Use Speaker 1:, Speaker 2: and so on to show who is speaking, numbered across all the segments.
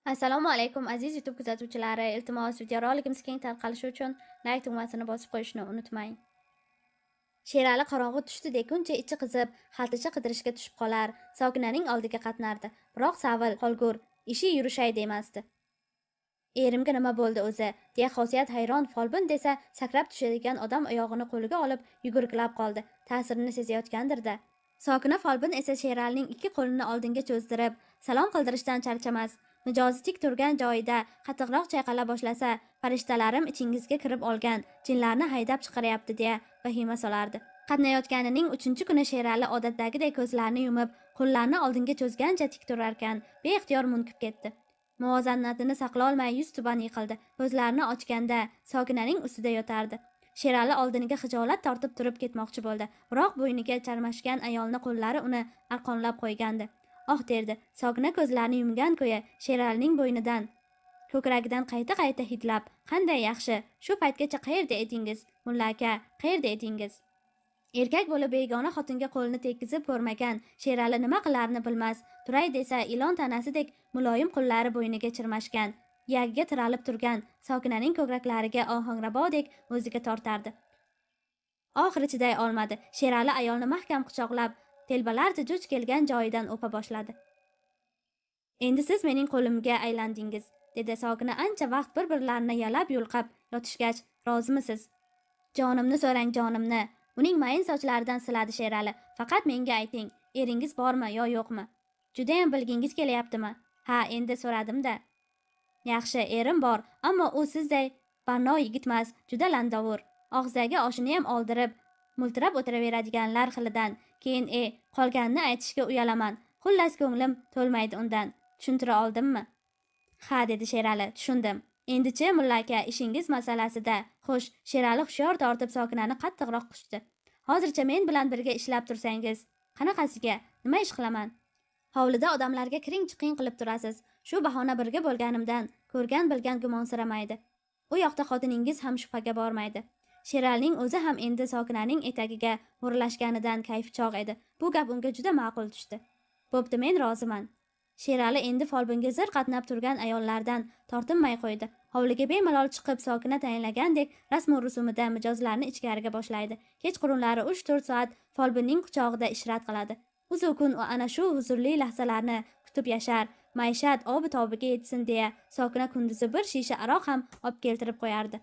Speaker 1: Assalomu alaykum, aziz YouTube kuzatuvchilari. Iltimos, videorolikimiz keng tarqalishi uchun like tugmasini bosib qo'yishni unutmang. Sherali qorong'u tushdi deguncha ichi qizib, xaltacha qidirishga tushib qolar, Sokinaning oldiga qatnardi. Biroq savil qolgur, ishi yurishay demasdi. Erimga nima bo'ldi o'zi? Deya Xosiyat hayron, folbin desa sakrab tushadigan odam oyog'ini qo'liga olib yugurgilab qoldi. Ta'sirini sezayotgandir-da. Sokina folbin esa Sheralining ikki qo'lini oldinga cho'zdirib, salom qildirishdan charchamas. Mijozi tik turgan joyida qattiqroq chayqala boshlasa, farishtalarim ichingizga kirib olgan, jinlarni haydab chiqaryapti deya vahima solardi. Qatnayotganining 3-kuni Sherali odatdagidek ko'zlarini yumib, qo'llarini oldinga cho'zgancha tik turarkan, beixtiyor munkib ketdi. Muvozanatini saqlolmay yuz tuban yiqildi. Ko'zlarini ochganda Sokinaning ustida yotardi. Sherali oldiniga xijolat tortib turib ketmoqchi bo'ldi. Biroq bo'yniga charmashgan ayolni qo'llari uni arqonlab qo'ygandi. Oh derdi. Sokina ko'zlarini yumgan ko'ya Sheralining bo'ynidan, ko'kragidan qayta-qayta hidlab, qanday yaxshi, shu paytgacha qayerda edingiz, mulla aka, qayerda edingiz? Erkak bo'lib begona xotinga qo'lini tekkizib ko'rmagan Sherali nima qilarini bilmas, turay desa ilon tanasidek muloyim qo'llari bo'yniga chirmashgan, iyagiga tiralib turgan Sokinaning ko'kraklariga ohangrabodek o'ziga tortardi. Oxiri chiday olmadi. Sherali ayolni mahkam quchoqlab, telbalarcha juj kelgan joyidan o'pa boshladi. Endi siz mening qo'limga aylandingiz, dedi Sokina ancha vaqt bir-birlarini yalab yulqab yotishgach, rozimisiz? Jonimni so'rang, jonimni. Uning mayin sochlaridan siladi Sherali. Faqat menga ayting, eringiz bormi yo yo'qmi? Judayam bilgingiz kelyaptimi? Ha, endi so'radim-da. Yaxshi, erim bor, ammo u sizday barno yigitmas, juda landovur. Og'zdagi oshini ham oldirib, multirab o'tiraveradiganlar xilidan. Keyin qolganini aytishga uyalaman. Xullas ko'nglim to'lmaydi undan. Tushuntira oldimmi? Ha, dedi Sherali, tushundim. Endichi mulla aka, ishingiz masalasida. Xo'sh, Sherali hushyor tortib Sokinani qattiqroq quchdi. Hozircha men bilan birga ishlab tursangiz, qanaqasiga? Nima ish qilaman? Hovlida odamlarga kiring chiqing qilib turasiz. Shu bahona birga bo'lganimdan ko'rgan bilgan gumonsiramaydi. U yoqda xotiningiz ham shubhaga bormaydi. Sheralining o'zi ham endi Sokinaning etagiga mo'ralashganidan kayfi chog' edi. Bu gap unga juda ma'qul tushdi. Bo'pti, men roziman. Sherali endi folbinga zir qatnab turgan ayollardan tortinmay qo'ydi. Hovliga bemalol chiqib Sokina tayinlagandek rasmu rusumida mijozlarni ichkariga boshlaydi. Kechqurunlari 3-4 soat folbinning quchog'ida ishrat qiladi. Uzun kun u ana shu huzurli lahzalarni kutib yashar, maishat obi-tobiga yetsin deya Sokina kunduzi bir shisha aroq ham olib keltirib qo'yardi.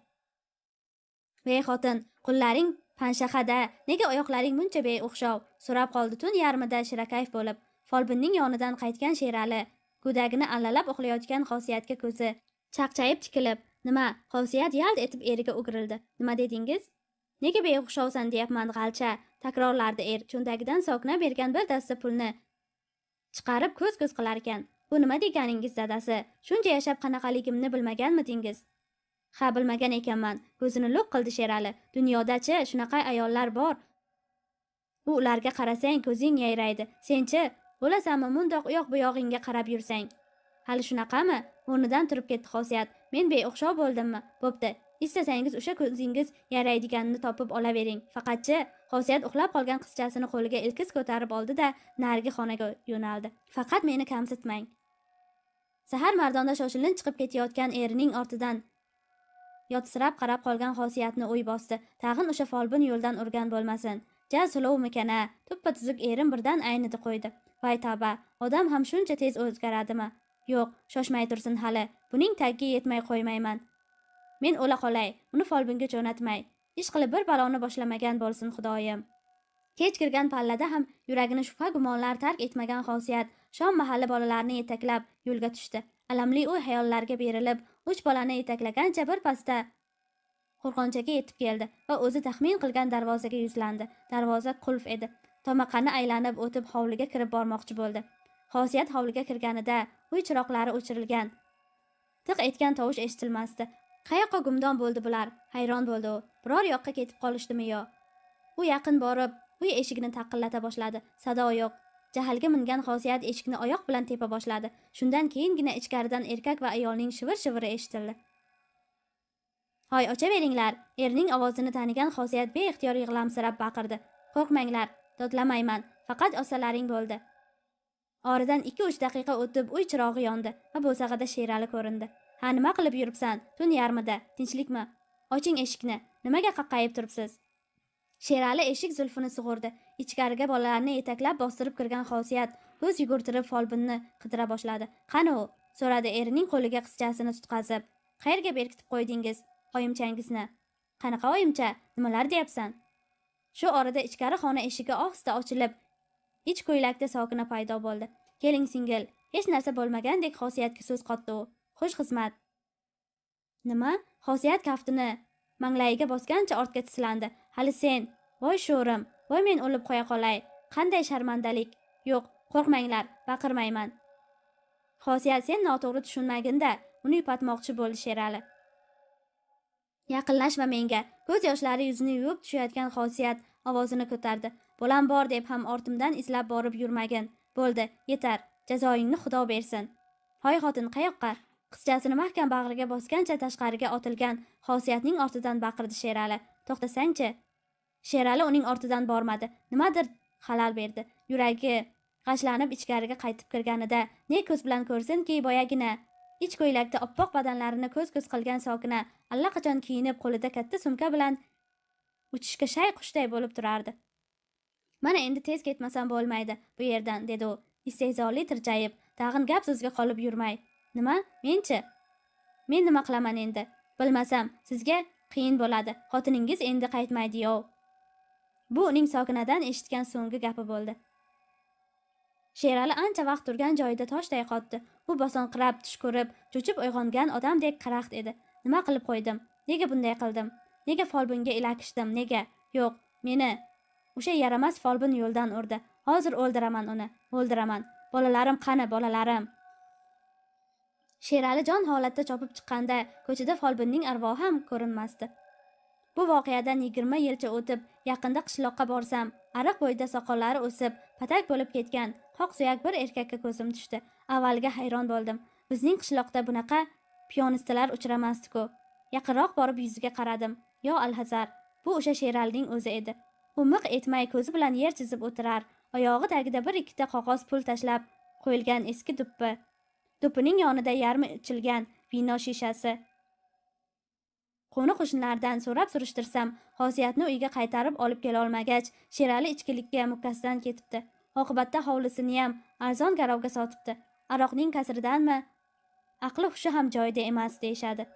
Speaker 1: Ey xotin, qo'llaring panshaxada, nega oyoqlaring buncha beo'xshov? So'rab qoldi tun yarmida shirakayf bo'lib. Folbinning yonidan qaytgan Sherali go'dagini allalab uxlayotgan Xosiyatga ko'zi chaqchayib tikilib, nima? Xosiyat yalt etib eriga o'girildi. Nima dedingiz? Nega beo'xshovsan deyapman g'alcha, takrorlardi er. Cho'ntagidan Sokina bergan bir dasta pulni chiqarib ko'z-ko'z qilar ekan. Bu nima deganingiz dadasi? Shuncha yashab qanaqaligimni bilmaganmidingiz? Ha, bilmagan ekanman. Ko'zini lo'q qildi Sherali. Dunyoda-chi shunaqa ayollar bor. U ularga qarasang ko'zing yayraydi. Senchi bo'lasanmi mundoq u yoq bu yog'ingga qarab yursang? Hali shunaqami? O'rnidan turib ketdi Xosiyat. Men beo'xshov bo'ldimmi? Bo'pti. Istasangiz o'sha ko'zingiz yaraydiganini topib olavering. Faqatchi Xosiyat uxlab qolgan qizchasini qo'liga ilkiz ko'tarib oldi-da, narigi xonaga yo'naldi. Faqat meni kamsitmang. Sahar mardonda shoshilinch chiqib ketayotgan erining ortidan yotsirab qarab qolgan Xosiyatni o'y bosdi. Tag'in o'sha folbin yo'ldan urgan bo'lmasin. Ja suluvmikana? Tuppa tuzuk erim birdan aynidi qo'ydi. Voy tavba, odam ham shuncha tez o'zgaradimi? Yo'q, shoshmay tursin hali. Buning tagiga yetmay qo'ymayman. Men o'la qolay, uni folbinga jo'natmay. Ish qilib bir baloni boshlamagan bo'lsin xudoyim. Kech kirgan pallada ham yuragini shubha gumonlar tark etmagan Xosiyat shom mahali bolalarni yetaklab yo'lga tushdi. Alamli o'y xayollarga berilib, 3 bolani yetaklagancha bir pasda qo'rg'onchaga yetib keldi va o'zi taxmin qilgan darvozaga yuzlandi. Darvoza qulf edi. Tomaqani aylanib o'tib hovliga kirib bormoqchi bo'ldi. Xosiyat hovliga kirganida uy chiroqlari o'chirilgan. Tiq etgan tovush eshitilmasdi. Qayoqqa gumdon bo'ldi bular? Hayron bo'ldi u. Biror yoqqa ketib qolishdimi yo? U yaqin borib, uy eshigini taqillata boshladi. Sado yo'q. Jahlga mingan Xosiyat eshikni oyoq bilan tepa boshladi. Shundan keyingina ichkaridan erkak va ayolning shivir-shiviri eshitildi. Hoy, ochaveringlar! Erning ovozini tanigan Xosiyat beixtiyor yig'lamsirab baqirdi. Qo'rqmanglar, dodlamayman. Faqat osalaring bo'ldi. Oradan 2-3 daqiqa o'tib uy chirog'i yondi va bo'sag'ada Sherali ko'rindi. Ha, nima qilib yuribsan? Tun yarmida, tinchlikmi? Oching eshikni. Nimaga qaqqayib turibsiz? Sherali eshik zulfini sug'urdi. Ichkariga bolalarni yetaklab bostirib kirgan Xosiyat ko'z yugurtirib folbinni qidira boshladi. Qani u? So'radi erining qo'liga qizchasini tutqazib. Qayerga berkitib qo'ydingiz oyimchangizni? Qanaqa oyimcha? Nimalar deyapsan? Shu orada ichkari xona eshigi ohista ochilib, ich ko'ylakda Sokina paydo bo'ldi. Keling singil, hech narsa bo'lmagandek Xosiyatga so'z qotdi u. Xush xizmat. Nima? Xosiyat kaftini manglayiga bosgancha ortga tislandi. Hali sen, voy sho'rim, voy men o'lib qo'ya qolay. Qanday sharmandalik. Yo'q, qo'rqmanglar, baqirmayman. Xosiyat, sen noto'g'ri tushunmagin-da, uni yupatmoqchi bo'ldi Sherali. Yaqinlashma menga. Ko'z yoshlari yuzini yuvib tushayotgan Xosiyat ovozini ko'tardi. Bolam bor deb ham ortimdan izlab borib yurmagin. Bo'ldi, yetar. Jazoingni Xudo bersin. Hoy xotin, qayoqqa? Qizchasini mahkam bag'riga bosgancha tashqariga otilgan Xosiyatning ortidan baqirdi Sherali. To'xtasangchi? Sherali uning ortidan bormadi. Nimadir xalal berdi. Yuragi g'ashlanib ichkariga qaytib kirganida ne ko'z bilan ko'rsinki, boyagina ich ko'ylakda oppoq badanlarini ko'z-ko'z qilgan Sokina allaqachon kiyinib, qo'lida katta sumka bilan uchishga shay qushday bo'lib turardi. Mana endi tez ketmasam bo'lmaydi bu yerdan, dedi u istehzoli tirjayib, tag'in gap so'zga qolib yurmay. Nima? Menchi? Men nima qilaman endi? Bilmasam, sizga qiyin bo'ladi. Xotiningiz endi qaytmaydi yov. Bu uning Sokinadan eshitgan so'nggi gapi bo'ldi. Sherali ancha vaqt turgan joyida toshday qotdi. U bosonqirab, tush ko'rib, cho'chib uyg'ongan odamdek qaraxt edi. Nima qilib qo'ydim? Nega bunday qildim? Nega folbinga ilakishdim? Nega? Yo'q, meni o'sha yaramas folbin yo'ldan urdi. Hozir o'ldiraman uni, o'ldiraman. Bolalarim qani, bolalarim? Sherali jon holatda chopib chiqqanda ko'chada folbinning arvohi ham ko'rinmasdi. Bu voqeadan 20 yilcha o'tib, yaqinda qishloqqa borsam, ariq bo'yida soqollari o'sib, patak bo'lib ketgan qoq suyak bir erkakka ko'zim tushdi. Avvaliga hayron bo'ldim. Bizning qishloqda bunaqa piyonistalar uchramasdi-ku. Yaqinroq borib yuziga qaradim. Yo alhazar, bu o'sha Sheralining o'zi edi. U miq etmay ko'zi bilan yer chizib o'tirar. Oyog'i tagida bir ikkita qog'oz pul tashlab qo'yilgan eski duppi. Duppining yonida yarmi ichilgan vino shishasi. Qo'ni qo'shnilardan so'rab surishtirsam, Xosiyatni uyga qaytarib olib kela olmagach, Sherali ichkilikka mukkasidan ketibdi. Oqibatda hovlisini ham arzon garovga sotibdi. Aroqning kasridanmi, aqli hushi ham joyida emas deyishadi.